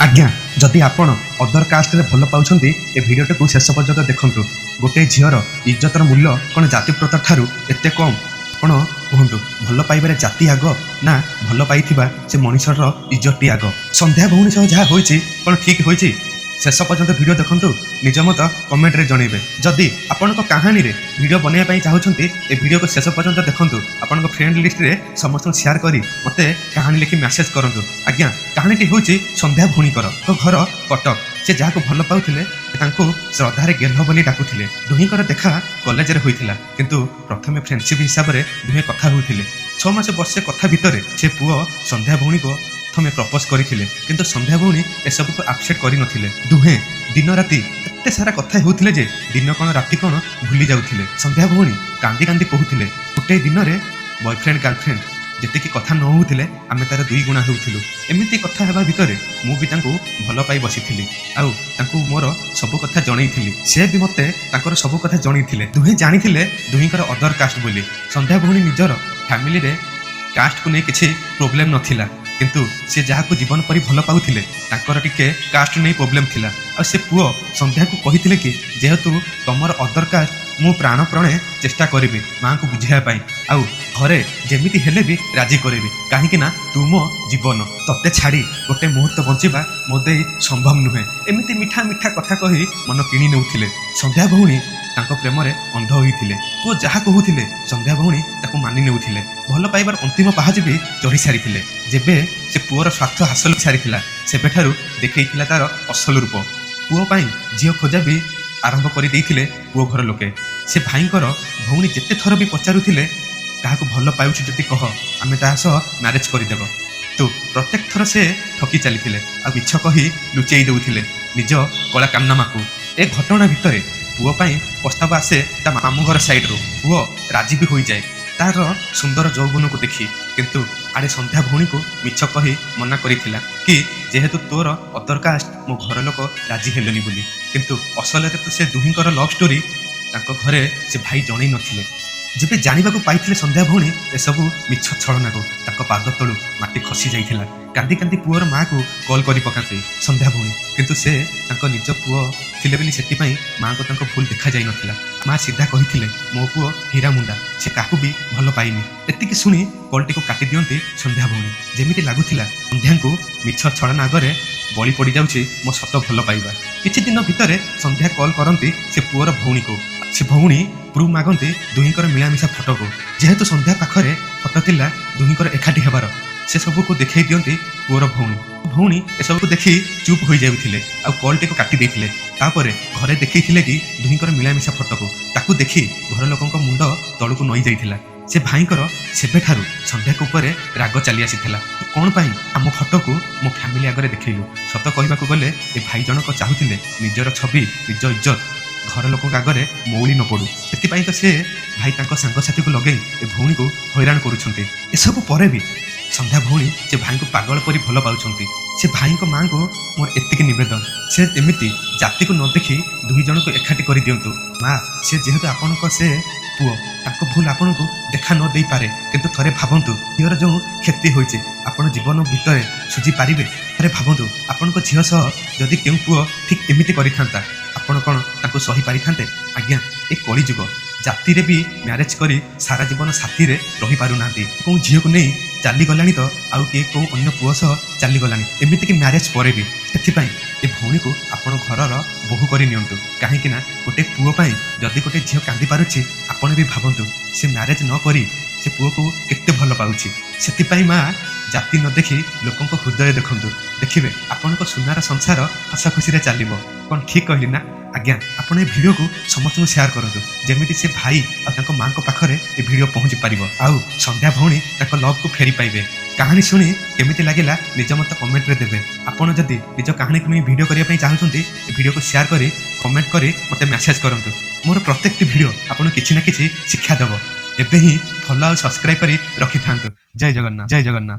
ଆଜ୍ଞା, ଯଦି ଆପଣ ଅଦର କାଷ୍ଟରେ ଭଲ ପାଉଛନ୍ତି, ଏ ଭିଡ଼ିଓଟିକୁ ଶେଷ ପର୍ଯ୍ୟନ୍ତ ଦେଖନ୍ତୁ। ଗୋଟେ ଝିଅର ଇଜ୍ଜତର ମୂଲ୍ୟ କ'ଣ ଜାତିପ୍ରଥା ଠାରୁ ଏତେ କମ୍? ଆପଣ କୁହନ୍ତୁ, ଭଲ ପାଇବାରେ ଜାତି ଆଗ ନା ଭଲ ପାଇଥିବା ସେ ମଣିଷର ଇଜ୍ଜତଟି ଆଗ? ସନ୍ଧ୍ୟା ଭଉଣୀ ସହ ଯାହା ହୋଇଛି, କ'ଣ ଠିକ୍ ହୋଇଛି? ଶେଷ ପର୍ଯ୍ୟନ୍ତ ଭିଡ଼ିଓ ଦେଖନ୍ତୁ, ନିଜ ମତ କମେଣ୍ଟରେ ଜଣେଇବେ। ଯଦି ଆପଣଙ୍କ କାହାଣୀରେ ଭିଡ଼ିଓ ବନେଇବା ପାଇଁ ଚାହୁଁଛନ୍ତି, ଏ ଭିଡ଼ିଓକୁ ଶେଷ ପର୍ଯ୍ୟନ୍ତ ଦେଖନ୍ତୁ। ଆପଣଙ୍କ ଫ୍ରେଣ୍ଡ ଲିଷ୍ଟରେ ସମସ୍ତଙ୍କୁ ସେୟାର କରି ମୋତେ କାହାଣୀ ଲେଖି ମେସେଜ କରନ୍ତୁ। ଆଜ୍ଞା, କାହାଣୀଟି ହେଉଛି ସନ୍ଧ୍ୟା ଭଉଣୀଙ୍କର। ତାଙ୍କ ଘର କଟକ। ସେ ଯାହାକୁ ଭଲ ପାଉଥିଲେ, ତାଙ୍କୁ ଶ୍ରଦ୍ଧାରେ ଗେହ୍ଲ ବୋଲି ଡାକୁଥିଲେ। ଦୁହିଁଙ୍କର ଦେଖା କଲେଜରେ ହୋଇଥିଲା, କିନ୍ତୁ ପ୍ରଥମେ ଫ୍ରେଣ୍ଡସିପ୍ ହିସାବରେ ଦୁହେଁ କଥା ହେଉଥିଲେ। 6 ମାସ, ବର୍ଷେ କଥା ଭିତରେ ସେ ପୁଅ ସନ୍ଧ୍ୟା ଭଉଣୀକୁ ପ୍ରଥମେ ପ୍ରପୋଜ କରିଥିଲେ, କିନ୍ତୁ ସନ୍ଧ୍ୟା ଭଉଣୀ ଏସବୁକୁ ଆକ୍ସେପ୍ଟ କରିନଥିଲେ। ଦୁହେଁ ଦିନ ରାତି ଏତେ ସାରା କଥା ହେଉଥିଲେ ଯେ ଦିନ କ'ଣ ରାତି କ'ଣ ଭୁଲି ଯାଉଥିଲେ। ସନ୍ଧ୍ୟା ଭଉଣୀ କାନ୍ଦି କାନ୍ଦି କହୁଥିଲେ, ଗୋଟେ ଦିନରେ ବୟଫ୍ରେଣ୍ଡ ଗାର୍ଲଫ୍ରେଣ୍ଡ ଯେତିକି କଥା ନ ହେଉଥିଲେ, ଆମେ ତାର ଦୁଇ ଗୁଣା ହେଉଥିଲୁ। ଏମିତି କଥା ହେବା ଭିତରେ ମୁଁ ବି ତାଙ୍କୁ ଭଲ ପାଇ ବସିଥିଲି ଆଉ ତାଙ୍କୁ ମୋର ସବୁ କଥା ଜଣେଇଥିଲି। ସେ ବି ମୋତେ ତାଙ୍କର ସବୁ କଥା ଜଣେଇଥିଲେ। ଦୁହେଁ ଜାଣିଥିଲେ ଦୁହିଁଙ୍କର ଅଦର କାଷ୍ଟ ବୋଲି। ସନ୍ଧ୍ୟା ଭଉଣୀ ନିଜର ଫ୍ୟାମିଲିରେ କାଷ୍ଟକୁ ନେଇ କିଛି ପ୍ରୋବ୍ଲେମ୍ ନଥିଲା, କିନ୍ତୁ ସେ ଯାହାକୁ ଜୀବନ ପରି ଭଲ ପାଉଥିଲେ, ତାଙ୍କର ଟିକେ କାଷ୍ଟ ନେଇ ପ୍ରୋବ୍ଲେମ୍ ଥିଲା। ଆଉ ସେ ପୁଅ ସନ୍ଧ୍ୟାକୁ କହିଥିଲେ କି ଯେହେତୁ ତମର ଅଦର କାଷ୍ଟ, ମୁଁ ପ୍ରାଣପଣେ ଚେଷ୍ଟା କରିବି ମାଆଙ୍କୁ ବୁଝାଇବା ପାଇଁ ଆଉ ଘରେ ଯେମିତି ହେଲେ ବି ରାଜି କରିବି, କାହିଁକି ନା ତୁ ମୋ ଜୀବନ, ତତେ ଛାଡ଼ି ଗୋଟେ ମୁହୂର୍ତ୍ତ ବଞ୍ଚିବା ମୋ ଦେଇ ସମ୍ଭବ ନୁହେଁ। ଏମିତି ମିଠା ମିଠା କଥା କହି ମନ କିଣି ନେଉଥିଲେ। ସନ୍ଧ୍ୟା ଭଉଣୀ ତାଙ୍କ ପ୍ରେମରେ ଅନ୍ଧ ହୋଇଥିଲେ। ପୁଅ ଯାହା କହୁଥିଲେ, ସନ୍ଧ୍ୟା ଭଉଣୀ ତାକୁ ମାନି ନେଉଥିଲେ। ଭଲ ପାଇବାର ଅନ୍ତିମ ପାହାଚ ବି ଚଢ଼ି ସାରିଥିଲେ। ଯେବେ ସେ ପୁଅର ସ୍ୱାର୍ଥ ହାସଲ ସାରିଥିଲା, ସେବେଠାରୁ ଦେଖେଇଥିଲା ତାର ଅସଲ ରୂପ। ପୁଅ ପାଇଁ ଝିଅ ଖୋଜା ବି ଆରମ୍ଭ କରିଦେଇଥିଲେ ପୁଅ ଘର ଲୋକେ। ସେ ଭାଇଙ୍କର ଭଉଣୀ ଯେତେ ଥର ବି ପଚାରୁଥିଲେ, କାହାକୁ ଭଲ ପାଉଛୁ ଯଦି କହ, ଆମେ ତାହା ସହ ମ୍ୟାରେଜ କରିଦେବ ତୁ, ପ୍ରତ୍ୟେକ ଥର ସେ ଠକି ଚାଲିଥିଲେ ଆଉ ମିଛ କହି ଲୁଚେଇ ଦେଉଥିଲେ ନିଜ କଳା କାରନାମାକୁ। ଏ ଘଟଣା ଭିତରେ ପୁଅ ପାଇଁ ପ୍ରସ୍ତାବ ଆସେ ତା ମାମୁଁ ଘର ସାଇଡରୁ। ପୁଅ ରାଜି ବି ହୋଇଯାଏ ତାର ସୁନ୍ଦର ଯୌବନକୁ ଦେଖି, କିନ୍ତୁ ଆଡ଼େ ସନ୍ଧ୍ୟା ଭଉଣୀକୁ ମିଛ କହି ମନା କରିଥିଲା କି ଯେହେତୁ ତୋର ଅଦର କାଷ୍ଟ, ମୋ ଘର ଲୋକ ରାଜି ହେଲେନି ବୋଲି। କିନ୍ତୁ ଅସଲରେ ତ ସେ ଦୁହିଁଙ୍କର ଲଭ୍ ଷ୍ଟୋରି ତାଙ୍କ ଘରେ ସେ ଭାଇ ଜଣେଇ ନଥିଲେ। ଯେବେ ଜାଣିବାକୁ ପାଇଥିଲେ ସନ୍ଧ୍ୟା ଭଉଣୀ ଏସବୁ ମିଛ ଛଳନାକୁ, ତାଙ୍କ ପାଦ ତଳୁ ମାଟି ଖସି ଯାଇଥିଲା। କାନ୍ଦି କାନ୍ଦି ପୁଅର ମାଆକୁ କଲ୍ କରି ପକାନ୍ତି ସନ୍ଧ୍ୟା ଭଉଣୀ, କିନ୍ତୁ ସେ ତାଙ୍କ ନିଜ ପୁଅ ଥିଲେ ବୋଲି ସେଥିପାଇଁ ମାଆଙ୍କୁ ତାଙ୍କ ଭୁଲ ଦେଖାଯାଇ ନଥିଲା। ମା ସିଧା କହିଥିଲେ, ମୋ ପୁଅ ହୀରା ମୁଣ୍ଡା, ସେ କାହାକୁ ବି ଭଲ ପାଇନି। ଏତିକି ଶୁଣି କଲ୍ଟିକୁ କାଟି ଦିଅନ୍ତି ସନ୍ଧ୍ୟା ଭଉଣୀ। ଯେମିତି ଲାଗୁଥିଲା ସନ୍ଧ୍ୟାଙ୍କୁ, ମିଛ ଛଳନା ଆଗରେ ବଳି ପଡ଼ିଯାଉଛି ମୋ ସତ ଭଲ ପାଇବା। କିଛି ଦିନ ଭିତରେ ସନ୍ଧ୍ୟା କଲ୍ କରନ୍ତି ସେ ପୁଅର ଭଉଣୀକୁ। ସେ ଭଉଣୀ ପ୍ରୁଫ୍ ମାଗନ୍ତି ଦୁହିଁଙ୍କର ମିଳାମିଶା ଫଟୋକୁ। ଯେହେତୁ ସନ୍ଧ୍ୟା ପାଖରେ ଫଟୋ ଥିଲା ଦୁହିଁଙ୍କର ଏକାଠି ହେବାର, ସେ ସବୁକୁ ଦେଖେଇ ଦିଅନ୍ତି ପୁଅର ଭଉଣୀ। ଭଉଣୀ ଏସବୁକୁ ଦେଖି ଚୁପ୍ ହୋଇଯାଉଥିଲେ ଆଉ କଲ୍ଟିକୁ କାଟି ଦେଇଥିଲେ। ତାପରେ ଘରେ ଦେଖେଇଥିଲେ କି ଦୁହିଁଙ୍କର ମିଳାମିଶା ଫଟୋକୁ। ତାକୁ ଦେଖି ଘର ଲୋକଙ୍କ ମୁଣ୍ଡ ତଳକୁ ନଇଁ ଯାଇଥିଲା। ସେ ଭାଇଙ୍କର ସେବେଠାରୁ ସନ୍ଧ୍ୟାକୁ ଉପରେ ରାଗ ଚାଲି ଆସିଥିଲା, କ'ଣ ପାଇଁ ଆମ ଫଟୋକୁ ମୋ ଫ୍ୟାମିଲି ଆଗରେ ଦେଖେଇଲୁ? ସତ କହିବାକୁ ଗଲେ ଏ ଭାଇ ଜଣକ ଚାହୁଁଥିଲେ ନିଜର ଛବି, ନିଜ ଇଜ୍ଜତ ଘର ଲୋକଙ୍କ ଆଗରେ ମଉଳି ନ ପଡ଼ୁ। ସେଥିପାଇଁ ତ ସେ ଭାଇ ତାଙ୍କ ସାଙ୍ଗସାଥିକୁ ଲଗେଇ ଏ ଭଉଣୀକୁ ହଇରାଣ କରୁଛନ୍ତି। ଏସବୁ ପରେ ବି ସନ୍ଧ୍ୟା ଭଉଣୀ ସେ ଭାଇଙ୍କୁ ପାଗଳ ପରି ଭଲ ପାଉଛନ୍ତି। ସେ ଭାଇଙ୍କ ମାଆଙ୍କୁ ମୋର ଏତିକି ନିବେଦନ, ସେ ଏମିତି ଜାତିକୁ ନ ଦେଖି ଦୁଇ ଜଣଙ୍କୁ ଏକାଠି କରିଦିଅନ୍ତୁ। ମା, ସେ ଯେହେତୁ ଆପଣଙ୍କ ସେ ପୁଅ, ତାଙ୍କ ଭୁଲ ଆପଣଙ୍କୁ ଦେଖା ନ ଦେଇପାରେ, କିନ୍ତୁ ଥରେ ଭାବନ୍ତୁ, ଝିଅର ଯେଉଁ କ୍ଷତି ହୋଇଛି ଆପଣ ଜୀବନ ଭିତରେ ସୁଝି ପାରିବେ? ଥରେ ଭାବନ୍ତୁ, ଆପଣଙ୍କ ଝିଅ ସହ ଯଦି କେଉଁ ପୁଅ ଠିକ୍ ଏମିତି କରିଥାନ୍ତା, ଆପଣ କ'ଣ ତାଙ୍କୁ ସହି ପାରିଥାନ୍ତେ? ଆଜ୍ଞା, ଏ କଳିଯୁଗ, ଜାତିରେ ବି ମ୍ୟାରେଜ କରି ସାରା ଜୀବନ ସାଥିରେ ରହିପାରୁନାହାନ୍ତି। କେଉଁ ଝିଅକୁ ନେଇ ଚାଲିଗଲାଣି ତ ଆଉ କିଏ କେଉଁ ଅନ୍ୟ ପୁଅ ସହ ଚାଲିଗଲାଣି, ଏମିତିକି ମ୍ୟାରେଜ ପରେ ବି। ସେଥିପାଇଁ ଏ ଭଉଣୀକୁ ଆପଣ ଘରର ବୋହୂ କରି ନିଅନ୍ତୁ, କାହିଁକି ନା ଗୋଟେ ପୁଅ ପାଇଁ ଯଦି ଗୋଟେ ଝିଅ କାନ୍ଦି ପାରୁଛି, ଆପଣ ବି ଭାବନ୍ତୁ ସେ ମ୍ୟାରେଜ ନ କରି ସେ ପୁଅକୁ କେତେ ଭଲ ପାଉଛି। ସେଥିପାଇଁ ମା, ଜାତି ନ ଦେଖି ଲୋକଙ୍କ ହୃଦୟ ଦେଖନ୍ତୁ। ଦେଖିବେ, ଆପଣଙ୍କ ସୁନାର ସଂସାର ହସ ଖୁସିରେ ଚାଲିବ। କ'ଣ ଠିକ୍ କହିଲି ନା? ଆଜ୍ଞା, ଆପଣ ଏ ଭିଡ଼ିଓକୁ ସମସ୍ତଙ୍କୁ ସେୟାର କରନ୍ତୁ, ଯେମିତି ସେ ଭାଇ ଆଉ ତାଙ୍କ ମାଆଙ୍କ ପାଖରେ ଏ ଭିଡ଼ିଓ ପହଞ୍ଚି ପାରିବ ଆଉ ସନ୍ଧ୍ୟା ଭଉଣୀ ତାଙ୍କ ଲଭ୍କୁ ଫେରି ପାଇବେ। କାହାଣୀ ଶୁଣି କେମିତି ଲାଗିଲା, ନିଜ ମତ କମେଣ୍ଟରେ ଦେବେ। ଆପଣ ଯଦି ନିଜ କାହାଣୀକୁ ନେଇ ଭିଡ଼ିଓ କରିବା ପାଇଁ ଚାହୁଁଛନ୍ତି, ଏ ଭିଡ଼ିଓକୁ ସେୟାର କରି କମେଣ୍ଟ କରି ମୋତେ ମେସେଜ କରନ୍ତୁ। ମୋର ପ୍ରତ୍ୟେକଟି ଭିଡ଼ିଓ ଆପଣଙ୍କୁ କିଛି ନା କିଛି ଶିକ୍ଷା ଦେବ। ଏବେ ହିଁ ଫଲୋ ଆଉ ସବସ୍କ୍ରାଇବ୍ କରି ରଖିଥାନ୍ତୁ। ଜୟ ଜଗନ୍ନାଥ, ଜୟ ଜଗନ୍ନାଥ।